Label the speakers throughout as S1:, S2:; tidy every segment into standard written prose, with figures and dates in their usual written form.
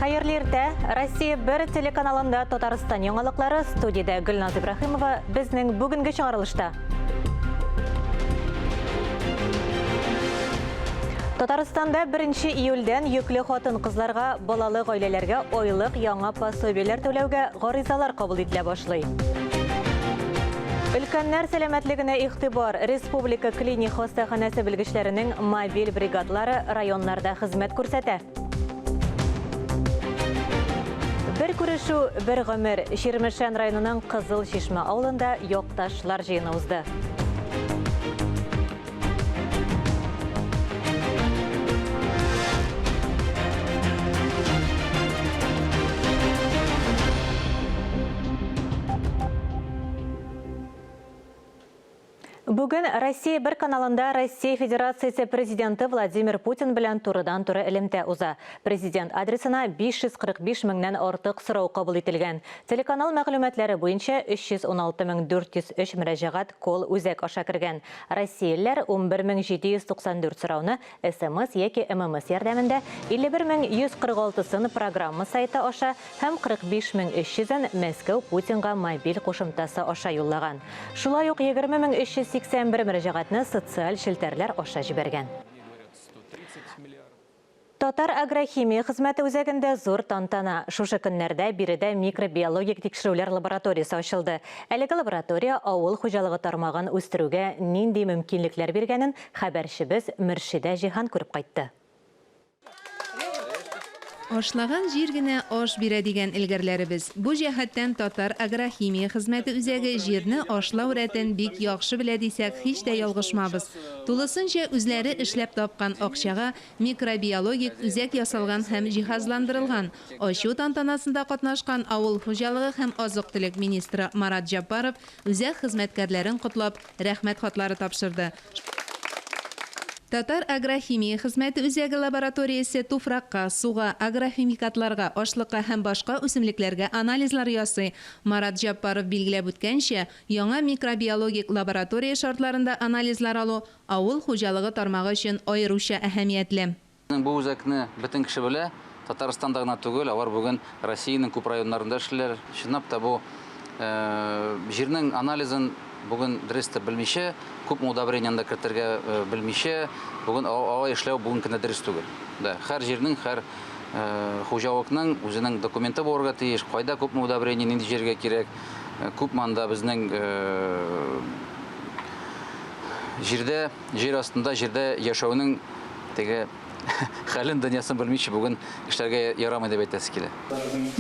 S1: Хәерле иртә! Россия 1 телеканалында Татарстан яңалыклары студиядә Гөлназ Ибраһимова безнең бүгенге чыгарылышта. Татарстанда 1 июльдән йөкле хатын-кызларга, балалы гаиләләргә айлык яңа пособиеләр түләүгә гаризалар кабул ителә башлый. Өлкәннәр сәламәтлегенә игътибар. Республика клиник хастаханәсе белгечләренең мобиль бригадалары районнарда хезмәт күрсәтә. Бер күрешү, бер гомер. Чирмешән районының Кызыл Чишмә авылында якташлар җыены узды. Бүген Россия бер каналында Россия Федерациясе Президенты Владимир Путин белән турыдан-туры элемтә уза. Президент адресына 545 меңнән артык сорау кабул ителгән. Телеканал мәгълүматлары буенча 316 мең 403 мөрәҗәгать колл-үзәк аша кергән. Россиялеләр 11794 сорауны SMS яки MMS ярдәмендә, 51146 сын программа сайты аша һәм 45300 ен Мәскәү Путинга мобиль кушымтасы аша юллаган. Шулай ук 20381 мөрәҗәгатьне социаль челтәрләр аша җибәргән. Татар агрохимия хезмәте үзәгендә зур тантана. Шушы көннәрдә биредә микробиологик тикшерүләр лабораториясе ачылды. Әлеге лаборатория авыл хуҗалыгы тармагын үстерүгә нинди мөмкинлекләр биргәнен хәбәрчебез Мөршидә Җиһан күреп кайтты.
S2: Ашлаган җир генә аш бирә дигән элгәрләребез. Бу җәһәттән Татар агрохимия хезмәте үзәге җирне ашлау рәтен бик яхшы белә дисәк, һич тә ялгышмабыз. Тулысынча үзләре эшләп тапкан акчага Микробиологик үзәк ясалган һәм җиһазландырылган. Ачу тантанасында катнашкан авыл хуҗалыгы һәм азык-төлек министры Марат Җәббаров үзәк хезмәткәрләрен котлап, Рәхмәт хатлары тапшырды. Татар агрохимия хезмәте үзәге лабораториясе туфракка, суга, агрохимикатларга, ашлыкка һәм башка үсемлекләргә анализлар ясый. Марат Җәббаров билгеләп үткәнчә, яңа микробиологик лаборатория шартларында анализлар алу Авыл хуҗалыгы тармагы өчен аеруча әһәмиятле.
S3: Безнең бу үзәкне бөтен кеше белә. Татарстанда гына түгел, алар бүген Россиянең күп районнарында эшлиләр. Чынлап та бу җирнең анализын бүген дөрес итеп белмичә, күпме удобрениене дә кертергә белмичә, бүген алай эшләү бүгенге көндә дөрес түгел. Да, һәр җирнең, һәр хуҗалыкның үзенең документы булырга тиеш, кайда күпме удобрение, нинди җиргә кирәк, күпме анда безнең Җирдә, җир астында, җирдә яшәүнең теге хәлен, дөньясын белмичә бүген эшләргә ярамый дип әйтәсе килә.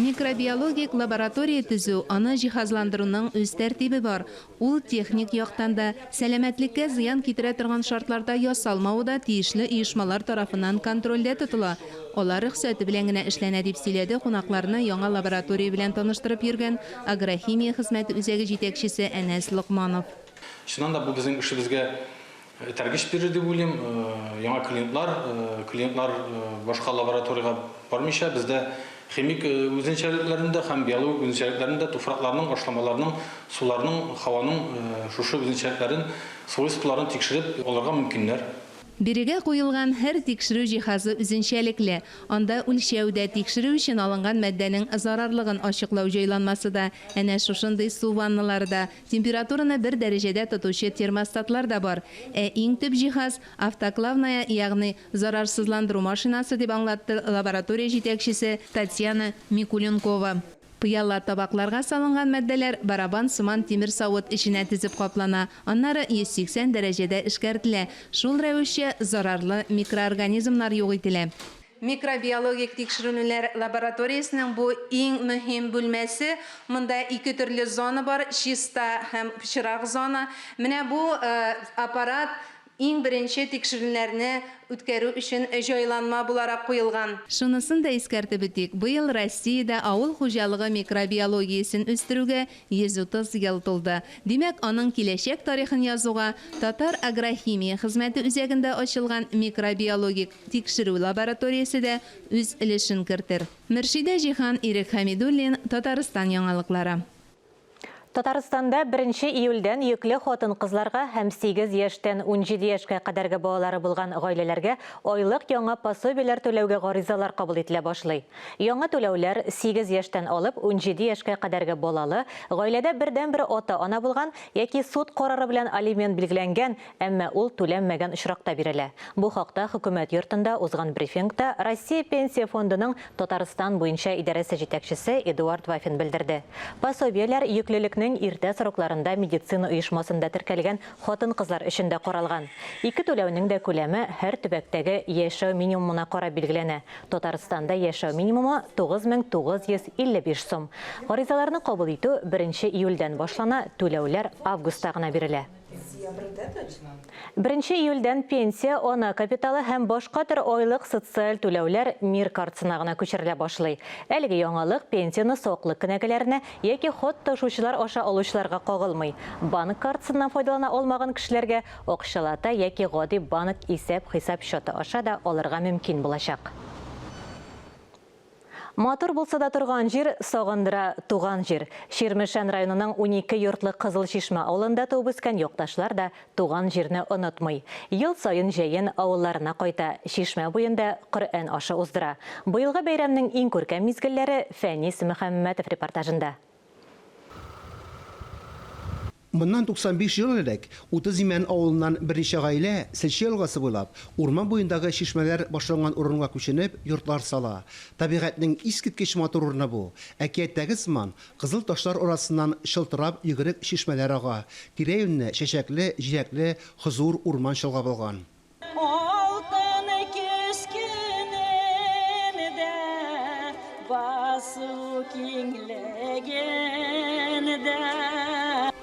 S2: Микробиологик лаборатория төзү, аны җиһазландыруның үз тәртибе бар. Ул техник яктан да, сәламәтлеккә зыян китерә торган шартларда ясалмавы да тиешле оешмалар тарафыннан контрольдә тотыла. Алар рөхсәте белән генә эшләнә, дип сөйләде кунакларны яңа лаборатория белән таныштырып йөргән Агрохимия хезмәте үзәге җитәкчесе Әнәс Локманов.
S4: Чыннан да бу безнең эшебезгә этәргеч бирер дип уйлыйм. Яңа клиентлар, клиентлар башка лабораториягә бармыйча, бездә химик үзенчәлекләрен дә һәм биологик үзенчәлекләрен дә, туфракларның, ашламаларның, суларның, һаваның шушы үзенчәлекләрен, свойстволарын тикшереп алырга мөмкиннәр.
S2: Бирегә куелган һәр тикшерү җиһазы үзенчәлекле. Анда үлчәү дә, тикшерү өчен алынган матдәнең зарарлыгын ачыклау җайланмасы да, әнә шушындый су ванналары да, Температураны бер дәрәҗәдә тотучы термостатлар да бар. Ә иң төп җиһаз, автоклавная, ягъни зарарсызландыру машинасы, дип аңлатты лаборатория җитәкчесе Татьяна Микуленкова. Пыяла табакларга салынган матдәләр барабан сыман тимер савыт эченә тезеп каплана, аннары 180 дәрәҗәдә эшкәртелә, шул рәвешчә зарарлы микроорганизмнар юк ителә. Микробиологик тикшеренүләр лабораториясенең бу иң мөһим бүлмәсе. Монда ике төрле зона бар, чиста һәм пычрак зона. Менә бу аппарат иң беренче тикшеренүләрне үткәрү өчен җайланма буларак куелган. Шунысын да искәртеп үтик, быел Россиядә авыл хуҗалыгы микробиологиясен үстерүгә 130 ел тулды. Димәк, аның киләчәк тарихын язуга Татар агрохимия хезмәте үзәгендә ачылган микробиологик Тикшерү лабораториясе дә үз өлешен кертер. Мөршидә Җиһан, Ирек Хәмидуллин, Татарстан яңалыклары.
S1: Татарстанда 1 июльдән йөкле хатын-кызларга һәм 8 яшьтән 17 яшькә кадәрге балалары булган гаиләләргә айлык яңа пособиеләр түләүгә гаризалар кабул ителә башлый. Яңа түләүләр 8 яшьтән алып 17 яшькә кадәрге балалы, гаиләдә бердәнбер ата-ана булган яки суд карары белән алимент билгеләнгән, әмма ул түләнмәгән очракта бирелә. Бу хакта Хөкүмәт йортында узган брифингта Россия Пенсия фондының Татарстан буенча идарәсе җитәкчесе Эдуард Вафин белдерде. Пособиеләр йөклелекнең иртә срокларында медицина оешмасында теркәлгән хатын-кызлар өчен дә каралган. Ике түләүнең дә күләме һәр төбәктәге яшәү минимумына карап билгеләнә. Татарстанда яшәү минимумы 9955 сум. Гаризаларны кабул итү беренче июльдән башлана, түләүләр августта гына бирелә. Беренче июльдән пенсия, ана капиталы һәм башка төр айлык социаль түләүләр Мир картасына гына күчерелә башлый. Әлеге яңалык пенсияне саклык кенәгәләренә яки хат ташучылар аша алучыларга кагылмый. Банк картасыннан файдалана алмаган кешеләргә акчалата яки гади банк исәп-хисап счеты аша да алырга мөмкин булачак. Матур булса да торган җир, сагындыра туган җир. Чирмешән районының 12 йортлы Кызыл Чишмә авылында туып үскән якташлар да туган җирне онытмый. Ел саен җәен авылларына кайта, чишмә буенда Коръән ашы уздыра. Быелгы бәйрәмнең иң күркәм мизгелләре Фәнис Мөхәммәтов репортажында.
S5: Моннан 95 ел элек Утыз Имән авылыннан берничә гаилә Сельче елгасы буйлап, урман буендагы чишмәләр башланган урынга күченеп, йортлар сала. Табигатьнең искиткеч матур урыны бу. Әкияттәге сыман, кызыл ташлар арасыннан чылтырап йөгерек чишмәләр ага, тирә-юньне чәчәкле, җиләкле хозур урман чолгап алган.
S6: Алтын көз көнендә, басу киңлегендә.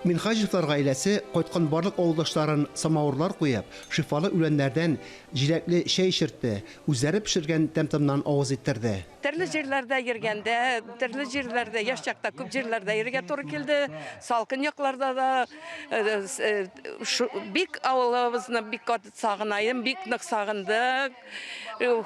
S5: Минһаҗевлар гаиләсе кайткан барлык авылдашларын самавырлар куеп, шифалы үләннәрдән җиләкле чәй эчертте, үзләре пешергән тәм-томнан авыз иттерде.
S7: Төрле җирләрдә йөргәндә, төрле җирләрдә, яшь чакта күп җирләрдә йөрергә туры килде. Салкын якларда да э, э, бик авылыбызны бик каты сагынаем, бик нык сагындык. Э,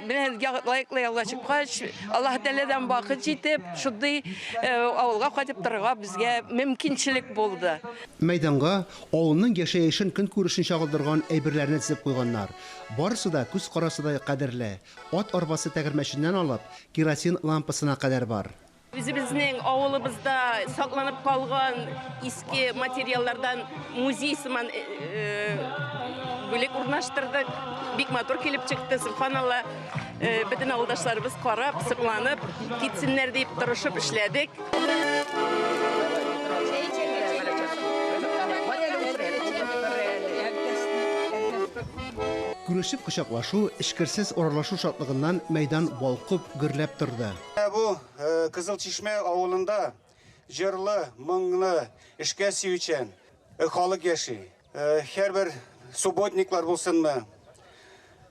S7: менә лаеклы ялга чыккач, Аллаһ Тәгаләдән вакыт җитеп, шундый авылга кайтып торырга безгә мөмкинчелек булды.
S5: Мәйданга авылның яшәешен, көнкүрешен чагылдырган әйберләрне тезеп куйганнар. Барысы да күз карасыдай кадерле. Ат арбасы тәгәрмәченнән алып, керосин лампасына кадәр бар.
S8: Үзебезнең авылыбызда сакланып калган иске материаллардан музей сыман бүлек урнаштырдык. Бик матур килеп чыкты, сөбханалла. Бөтен авылдашларыбыз карап, сокланып китсеннәр дип тырышып эшләдек.
S5: Күрешеп кочаклашу, эчкерсез аралашу шатлыгыннан мәйдан балкып, гөрләп торды.
S9: Бу Кызыл Чишмә авылында җырлы, моңлы, эшкә сөючән халык яши. Һәрбер субботниклар булсынмы,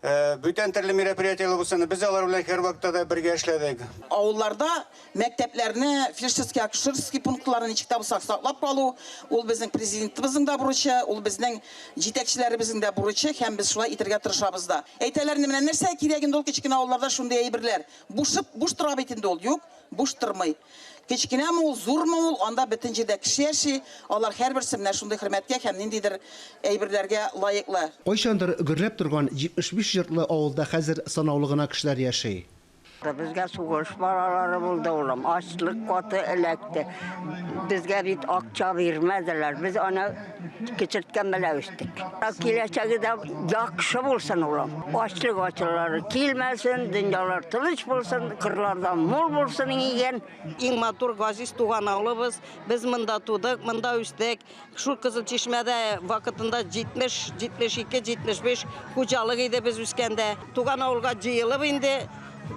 S9: бүтән төрле мероприятиеләр булсын, без алар белән һәрвакытта да бергә эшләдек.
S10: Авылларда мәктәпләрне, фельдшерский, акушерский пунктларны ничек тә булса саклап калу, ул безнең президентыбызның да бурычы, ул безнең җитәкчеләребезнең дә бурычы һәм без шулай итәргә тырышабыз да. Әйтәләр инде, менә нәрсә кирәк инде ул кечкенә авылларда шундый әйберләр. Бушып, буш тора бит инде ул. Юк, буш тормый. Кечкенәме ул, зурмы ул, анда бөтен җирдә кеше яши, алар һәрберсе менә шундый хөрмәткә һәм ниндидер әйберләргә лаеклы.
S5: Кайчандыр гөрләп торган 75 йортлы авылда хәзер санаулы гына кешеләр яши.
S11: Безгә сугыш балалары булды, улым. Ачлык каты эләкте. Безгә бит акча бирмәделәр. Без аны кечерткән белән үстек. Киләчәге дә яхшы булсын, улым. Ачлык ачылары килмәсен, дөньялар тыныч булсын, кырларда мул булсын иген.
S12: Иң матур газиз туган авылыбыз. Без монда тудык, монда үстек. Шул Кызыл Чишмәдә вакытында 70, 72, 75 хуҗалык иде без үскәндә. Туган авылга җыелып инде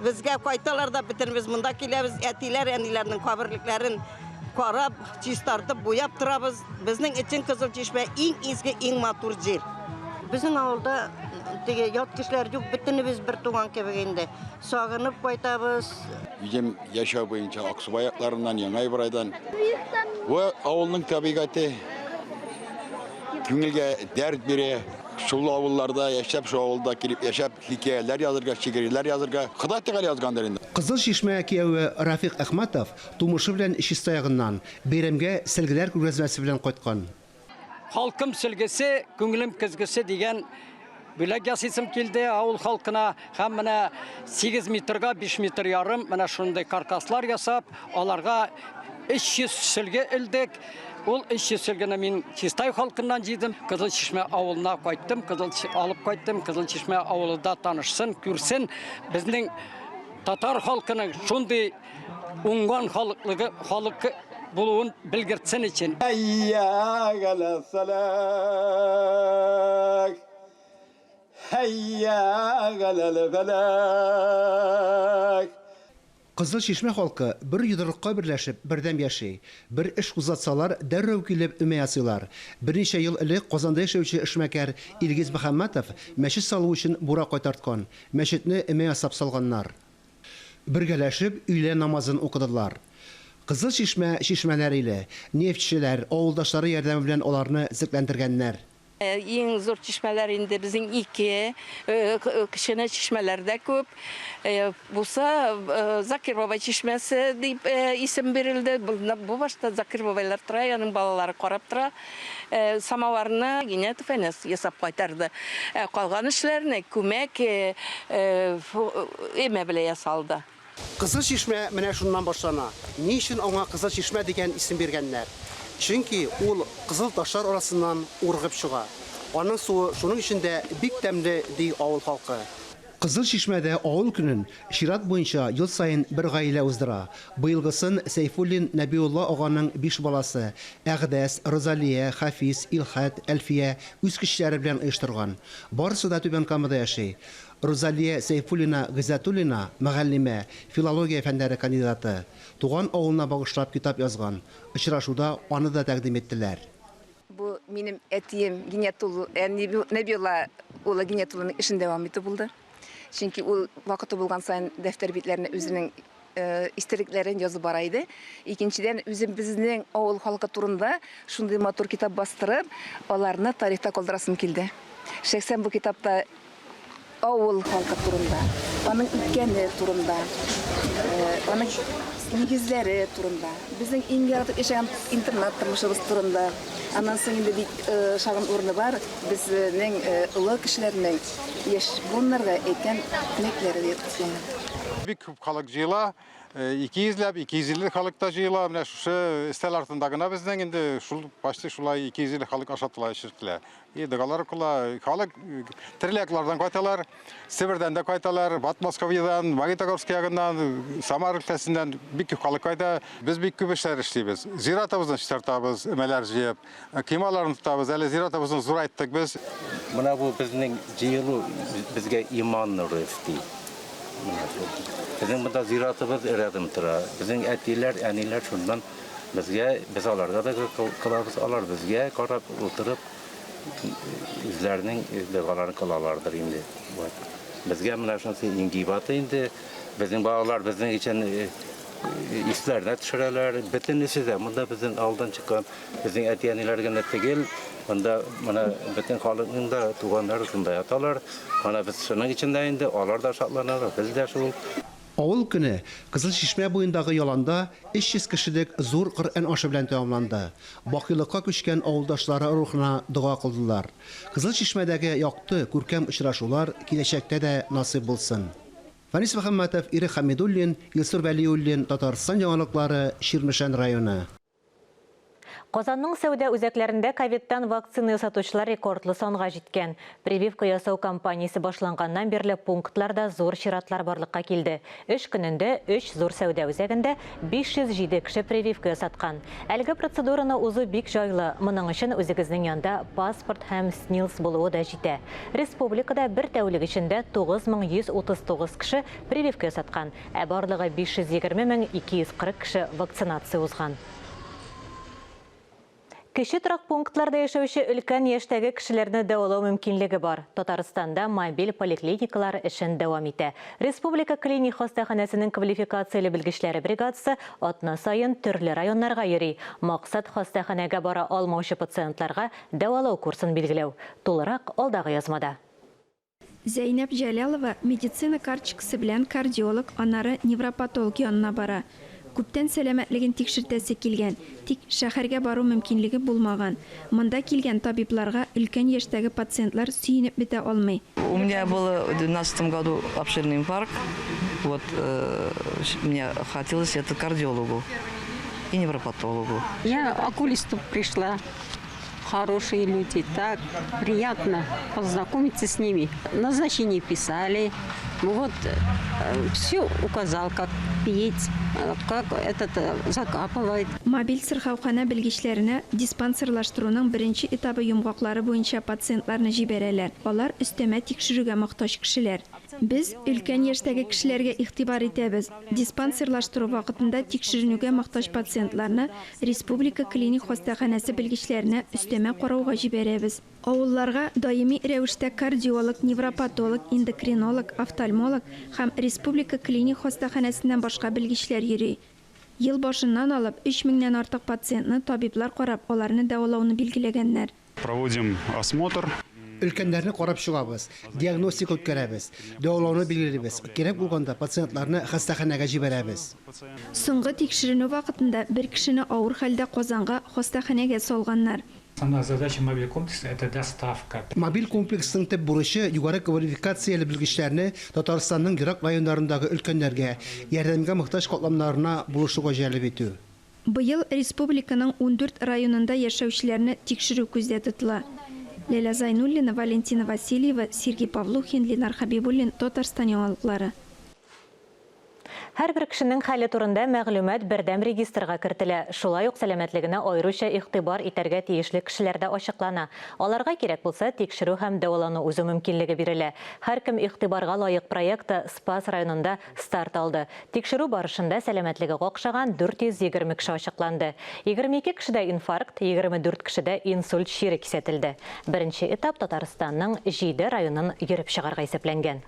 S12: безгә кайталар да бөтенебез монда киләбез. Әтиләр, әниләрнең каберлекләрен карап, чистартып, буяп торабыз. Безнең өчен Кызыл Чишмә иң изге, иң матур җир.
S13: Безнең авылда теге ят кешеләр юк, бөтенебез бер туган кебек инде. Сагынып кайтабыз.
S14: Үзем яшәү буенча Аксубай якларыннан, Яңа Ибрайдан. Бу авылның табигате күңелгә дәрт бирә. Шул авылларда яшәп, шул авылда килеп яшәп, хикәяләр язырга, шигырьләр язырга Ходай Тәгалә язгандыр инде.
S5: Кызыл Чишмә кияве Рафик Әхмәтов тумышы белән Чистай ягыннан, бәйрәмгә сөлгеләр күргәзмәсе белән кайткан.
S15: Халкым сөлгесе, күңелем көзгесе дигән бүләк ясыйсым килде авыл халкына. Һәм менә 8 метрга 5 метр ярым менә шундый каркаслар ясап, аларга 300 сөлге элдек. Ул 300 сөлгене мин Чистай халкыннан җыйдым. Кызыл Чишмә авылына кайттым, Кызыл алып кайттым. Кызыл Чишмә авылы да танышсын, күрсен. Безнең татар халкының шундый уңган халыклыгы, халыкы булуын белгертсен өчен.
S16: Хәйя галәссәләх! Хәйя галәл-фәләх!
S5: Кызыл Чишмә халкы бер йодрыкка берләшеп, бердәм яши. Бер эш кузгатсалар, дәррәү килеп өмә ясыйлар. Берничә ел элек Казанда яшәүче эшмәкәр Илгиз Мөхәммәтов мәчет салу өчен бура кайтарткан. Мәчетне өмә ясап салганнар. Бергәләшеп өйлә намазын укыдылар. Кызыл Чишмә, чишмәләр иле. Нефтьчеләр, авылдашлары ярдәме белән аларны төзекләндергәннәр.
S7: Иң зур чишмәләр инде безнең ике, кечкенә чишмәләр дә күп. Бусы Закир бабай чишмәсе дип исем бирелде. Бу башта Закир бабайлар тора, аның балалары карап тора. Самоварны Гинятов Әнәс ясап кайтарды. Ә калган эшләрне күмәк өмә белән ясалды.
S5: Кызыл Чишмә менә шуннан башлана. Ни өчен аңа Кызыл Чишмә дигән исем биргәннәр? Чөнки ул кызыл ташлар арасыннан ургып чыга. Аның суы шуның өчен дә бик тәмле, ди авыл халкы. Кызыл Чишмәдә авыл көнен чират буенча ел саен бер гаилә уздыра. Быелгысын Сәйфуллин Нәбиулла аганың биш баласы, Әгъдәс, Розалия, Хафиз, Илхәт, Әлфия үз көчләре белән оештырган. Барысы да Түбән Камада яши. Рузалия Сәйфуллина Гыйззәтуллина, мөгаллимә, филология фәннәре кандидаты. Туган авылына багышлап китап язган. Очрашуда аны да тәкъдим иттеләр.
S17: Бу минем әтием Гиниятулла, Нәбиулла улы Гиниятулланың эшен дәвам итү булды. Чөнки ул вакыты булган саен дәфтәр битләренә үзенең истәлекләрен язып бара иде. Икенчедән, үзем безнең авыл халкы турында шундый матур китап бастырып, аларны тарихта калдырасым килде. Шәхсән бу китапта авыл халкы турында, аның үткәне турында, аның нигезләре турында, безнең иң яратып яшәгән интернат тормышыбыз турында. Аннан соң инде бик шагын урыны бар, безнең олы кешеләрнең яшь буыннарга әйткән теләкләре дип тупланган.
S18: Бик күп халык җыела, 200 ләп, 250 халык та җыела. Менә шушы өстәл артында гына безнең инде шул почти шулай 250 халык ашатыла, эчертелә. И догалар укыла. Халык төрле яклардан кайталар. Себердән дә кайталар, Подмосковьедан, Магнитогорск ягыннан, Самар өлкәсеннән бик күп халык кайта. Без бик күп эшләр эшлибез. Зиратыбызны чистартабыз, өмәләр җыеп, коймаларны тотабыз. Әле зиратыбызны зурайттык без.
S19: Менә бу безнең җыелу безгә иман нуры өсти. Менә бу. Безнең монда зиратыбыз рядом тора. Безнең әтиләр, әниләр шуннан Безгә, без аларга да кылабыз, алар безгә карап утырып, үзләренең догаларын кылалардыр инде. Вот. Безгә менә шунысы иң гыйбаты инде. Безнең балалар безнең өчен э, исләренә төшерәләр. Бөтенесе дә монда безнең алдан чыккан, безнең әти-әниләр генә түгел, монда менә бөтен халыкның да туганнары шунда яталар. Менә без шуның өчен дә инде алар да шатланалар, без дә шул.
S5: Авыл көне Кызыл Чишмә буендагы яланда 300 кешелек зур Коръән ашы белән тәмамланды. Бакыйлыкка күчкән авылдашлары рухына дога кылдылар. Кызыл Чишмәдәге якты, күркәм очрашулар киләчәктә дә насыйп булсын. Фәнис Мөхәммәтов, Ирек Хәмидуллин, Илсур Вәлиуллин, Татарстан яңалыклары, Чирмешән районы.
S1: Казанның сәүдә үзәкләрендә ковидтан вакцина ясатучылар рекордлы санга җиткән. Прививка ясау кампаниясе башланганнан бирле пунктларда зур чиратлар барлыкка килде. Эш көнендә өч зур сәүдә үзәгендә 507 кеше прививка ясаткан. Әлеге процедураны узу бик җайлы. Моның өчен үзегезнең янда паспорт һәм СНИЛС булуы да җитә. Республикада бер тәүлек эчендә 9139 кеше прививка ясаткан. Ә барлыгы 520 мең 240 кеше вакцинация узган. Кече торак пунктларда яшәүче өлкән яшьтәге кешеләрне дәвалау мөмкинлеге бар. Татарстанда мобиль поликлиникалар эшен дәвам итә. Республика клиник хастаханәсенең квалификацияле белгечләре бригадасы атна саен төрле районнарга йөри. Максат, хастаханәгә бара алмаучы пациентларга дәвалау курсын билгеләү. Тулырак алдагы язмада.
S20: Зәйнәп Җәләлова медицина карточкасы белән кардиолог, аннары невропатолог янына бара. Күптән сәламәтлеген тикшертәсе килгән, тик шәһәргә бару мөмкинлеге булмаган. Монда килгән табибларга өлкән яшьтәге пациентлар сөенеп бетә алмый.
S21: У меня было в двенадцатом году обширный инфаркт. Вот мне хотелось это кардиологу и невропатологу.
S22: Я окулисту пришла. Хорошие люди, так приятно познакомиться с ними. Назначение писали, вот все указал, как пить, как этот закапывать.
S20: Мобиль сырхауханә белгечләренә диспансерлаштыруның беренче этабы йомгаклары буенча пациентларны җибәрәләр. Алар өстәмә тикшерүгә мохтаҗ кешеләр. Без өлкән яшьтәге кешеләргә игътибар итәбез. Диспансерлаштыру вакытында тикшеренүгә мохтаҗ пациентларны Республика клиник хастаханәсе белгечләренә өстәмә карауга җибәрәбез. Авылларга даими рәвештә кардиолог, невропатолог, эндокринолог, офтальмолог һәм Республика клиник хастаханәсеннән башка белгечләр йөри. Ел башыннан алып, өч меңнән артык пациентны табиблар карап, аларны дәвалауны билгеләгәннәр.
S23: Проводим осмотр.
S5: Өлкәннәрне карап чыгабыз, диагностика үткәрәбез, дәвалауны билгелибез, кирәк булганда пациентларны хастаханәгә җибәрәбез.
S20: Соңгы тикшеренү вакытында бер кешене авыр хәлдә Казанга хастаханәгә салганнар.
S24: Основная задача мобиль комплекса, это доставка.
S5: Мобиль комплексның төп бурычы, югары квалификацияле белгечләрне Татарстанның ерак районнарындагы өлкәннәргә, ярдәмгә мохтаҗ катламнарына булышуга җәлеп итү.
S20: Быел республиканың 14 районында яшәүчеләрне тикшерү күздә тотыла. Ләлә Зайнуллина, Валентина Васильева, Сергей Павлухин, Ленар Хәбибуллин, Татарстан яңалыклары.
S1: Һәрбер кешенең хәле турында мәгълүмат бердәм регистрга кертелә. Шулай ук сәламәтлегенә аеруча игътибар итәргә тиешле кешеләр дә ачыклана. Аларга кирәк булса, тикшерү һәм дәвалану узу мөмкинлеге бирелә. Һәркем игътибарга лаек проекты Спас районында старт алды. Тикшерү барышында сәламәтлеге какшаган 420 кеше ачыкланды. 22 кешедә инфаркт, 24 кешедә инсульт чире кисәтелде. Беренче этап Татарстанның җиде районын йөреп чыгарга исәпләнгән.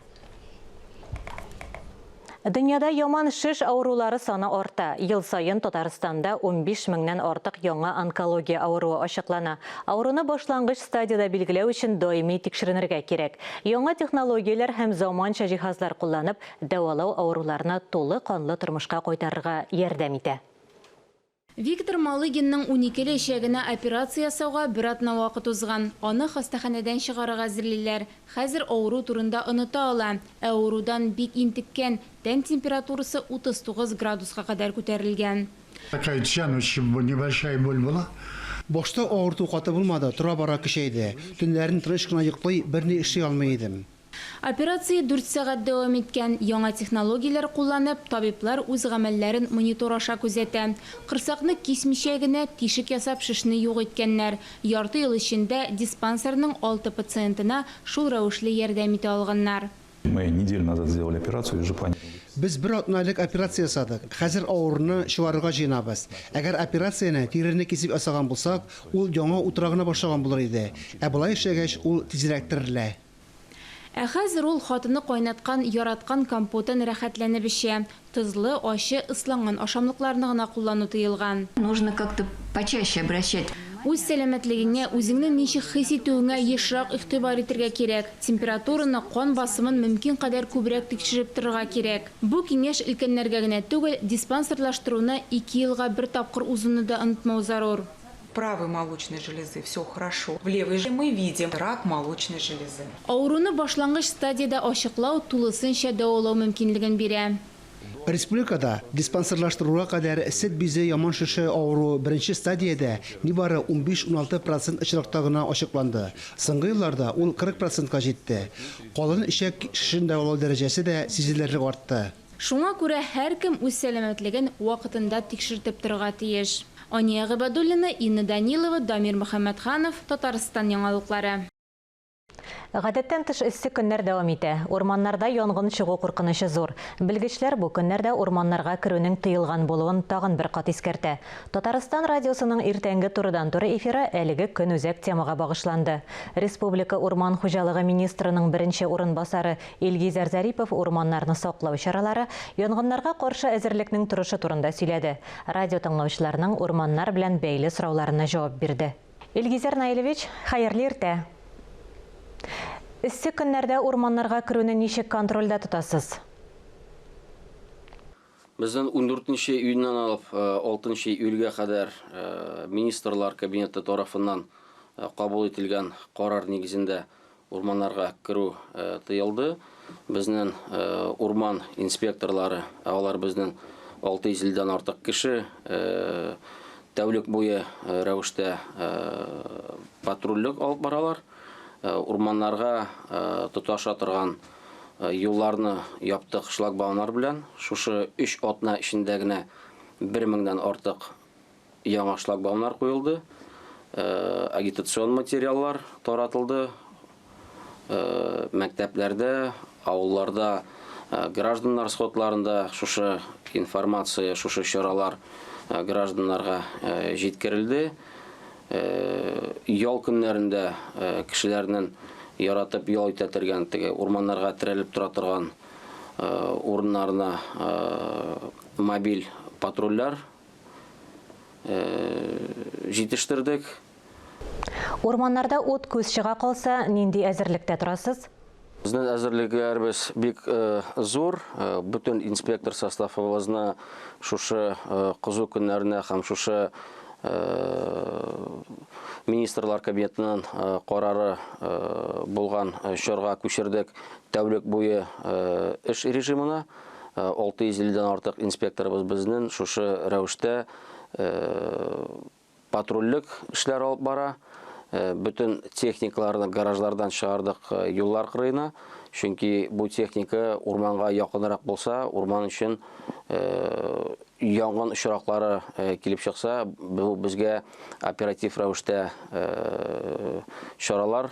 S1: Дөньяда яман шеш авырулары саны арта. Ел саен Татарстанда 15 меңнән артык яңа онкология авыруы ачыклана. Авыруны башлангыч стадиядә билгеләү өчен даими тикшеренергә кирәк. Яңа технологияләр һәм заманча җиһазлар кулланып, дәвалау авыруларны тулы канлы тормышка кайтарырга ярдәм итә.
S25: Виктор Малыгинның уникеле эчәгенә операция ясауга бер атна вакыт узган. Аны хастаханәдән чыгарырга әзерлиләр. Хәзер авыру турында оныта ала. Ә авырудан бик интеккән, тән температурасы 39 градуска кадәр күтәрелгән.
S26: Такая тянущая, небольшая боль была.
S5: Башта авырту каты булмады, тора-бара көчәйде. Төннәрен тыныч кына йоклый, берни эшли алмый идем.
S25: Операция дүрт сәгать дәвам иткән. Яңа технологияләр кулланып, табиблар үз гамәлләрен монитор аша күзәтә. Корсакны кисмичә генә, тишек ясап шешне юк иткәннәр. Ярты ел эчендә диспансерның алты пациентына шул рәвешле ярдәм итә алганнар.
S27: Мы неделю назад сделали операцию и уже планируем.
S5: Без бер атна элек операция ясадык. Хәзер авыруны чыгарырга җыенабыз. Әгәр операцияне тирене кисеп ясаган булсак, ул яңа утыра гына башлаган булыр иде. Ә болай эшләгәч, ул тизрәк терелә.
S25: Ә хәзер ул хатыны кайнаткан яраткан компотын рәхәтләнеп эчә. Тозлы, ачы, ысланган ашамлыкларны гына куллану тыелган.
S28: Нужно как-то почаще обращать.
S25: Үз сәламәтлегеңә, үзеңне ничек хис итүеңә ешрак игътибар итергә кирәк. Температураны, кан басымын мөмкин кадәр күбрәк тикшереп торырга кирәк. Бу киңәш өлкәннәргә генә түгел, диспансерлаштыруны ике елга бер тапкыр узуны да онытмау зарур.
S29: Правой молочной железы все хорошо. В левой же мы видим рак молочной железы.
S25: Авыруны башлангыч стадиядә ачыклау тулысынча дәвалау мөмкинлеген бирә.
S5: Республикада диспансерлаштыруга кадәр сөт бизе яман шеше авыруы беренче стадиядә нибары унбиш-уналты процент очракта гына ачыкланды. Соңгы елларда ул 40 процентка җитте. Калын эчәк шешен дәвалау дәрәҗәсе дә сизелерлек артты.
S25: Шуңа күрә һәркем үз сәламәтлеген вакытында тикшертеп торырга тиеш. Ания Гыйбадуллина, Инна Данилова, Дамир Мөхәммәтханов, Татарстан яңалыклары.
S1: Гадәттән тыш эссе көннәр дәвам итә. Урманнарда янгын чыгу куркынычы зур. Белгечләр бу көннәрдә урманнарга керүнең тыелган булуын тагын бер кат искәртә. Татарстан радиосының иртәнге турыдан-туры эфиры әлеге көнүзәк темага багышланды. Республика урман хуҗалыгы министрының беренче урынбасары Илгизәр Зарипов урманнарны саклау чаралары, янгыннарга каршы әзерлекнең торышы турында сөйләде. Радио тыңлаучыларның урманнар белән бәйле сорауларына җавап бирде. Илгизәр Наилевич, хәерле иртә! Эссе көннәрдә урманнарга керүне ничек контрольдә тотасыз?
S2: Безнең ундүртенче июньнән алып алтынчы июльгә кадәр Министрлар Кабинеты тарафыннан кабул ителгән карар нигезендә урманнарга керү тыелды. Безнең урман инспекторлары, ә алар безнең 650 дән артык кеше, тәүлек буе рәвештә патрульлек алып баралар. Урманнарга тоташа торган юлларны яптык шлагбаумнар белән. Шушы өч атна эчендә генә бер меңнән артык Яңа шлагбаумнар куелды, агитацион материаллар таратылды. Мәктәпләрдә, авылларда гражданнар сходларында шушы информация, шушы чаралар гражданнарга җиткерелде. Ял көннәрендә кешеләрнең яратып ял итә торган теге урманнарга терәлеп тора торган урыннарына мобиль патрульләр җитештердек.
S1: Урманнарда ут күз чыга калса, нинди әзерлектә торасыз?
S2: Безнең әзерлекләребез бик зур. Бөтен инспектор составыбызны шушы кызу көннәренә һәм шушы Министрлар Кабинетының карары булган чорга күчердек. Тәүлек буе эш режимына. 650 дән артык инспекторыбыз безнең шушы рәвештә патрульлек эшләр алып бара. Бөтен техникаларны гаражлардан чыгардык юллар кырыена. Чөнки бу техника урманга якынрак булса, урман өчен янгын очраклары килеп чыкса, бу безгә оператив рәвештә чаралар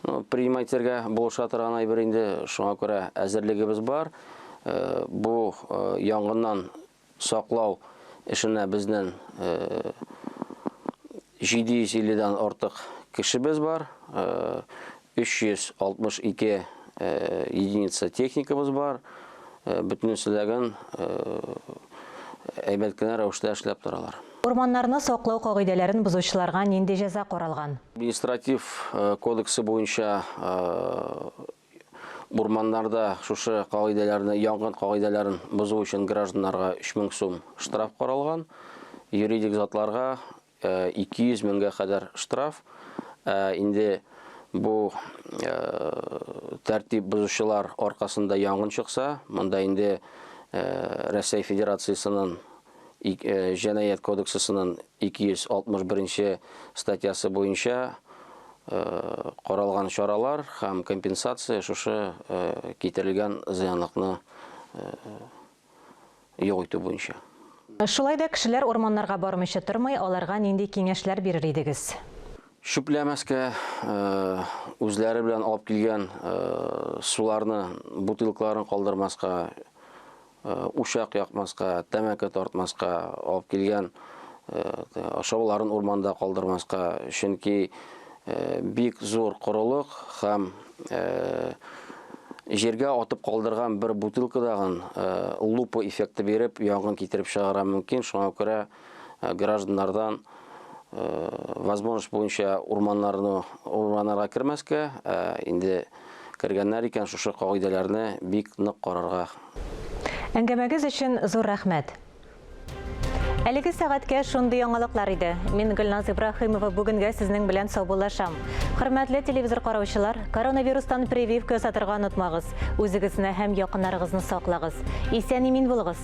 S2: Ну, принимать итәргә булыша торган әйбер инде. Шуңа күрә әзерлегебез бар. Э, бу э, янгыннан саклау эшенә безнең 750 дән артык кешебез бар. 362 единица техникабыз бар. Бөтенесе әйбәт кенә рәвештә эшләп торалар.
S1: Урманнарны саклау кагыйдәләрен бозучыларга нинди җәза каралган?
S2: Административ кодексы буенча урманнарда шушы кагыйдәләрне, янгын кагыйдәләрен бозу өчен гражданнарга 3000 сум штраф каралган. Юридик затларга 200 меңгә кадәр штраф. Ә инде бу тәртип бозучылар аркасында янгын чыкса, монда инде Рәсәй Федерациясенең Җинаять кодексысының 261 нче статьясы буенча каралган чаралар һәм компенсация шушы китерелгән зыянлыкны юк итү буенча.
S1: Шулай да кешеләр урманнарга бармыйча тормый, аларга нинди киңәшләр бирер идегез?
S2: Чүпләмәскә, үзләре белән алып килгән суларны, бутылкаларын калдырмаска, Учак якмаска, тәмәке тартмаска, алып килгән ашауларын урманда калдырмаска, чөнки бик зур корылык һәм җиргә атып калдырган бер бутылкадагын лупа эффекты биреп, янгын китереп чыгара мөмкин. Шуңа күрә гражданнардан возможность буенча урманнарны урманнарга кермәскә, инде кергәннәр икән, шушы кагыйдәләрне бик нык карарга.
S1: Әңгәмәгез өчен зур рәхмәт. Әлеге сәгатькә шундый яңалыклар иде. Мин Гөлназ Ибраһимова бүгенгә сезнең белән саубуллашам. Хөрмәтле телевизор караучылар, коронавирустан прививка ясатырга онытмагыз. Үзегезне һәм якыннарыгызны саклагыз. Исән-имин булыгыз!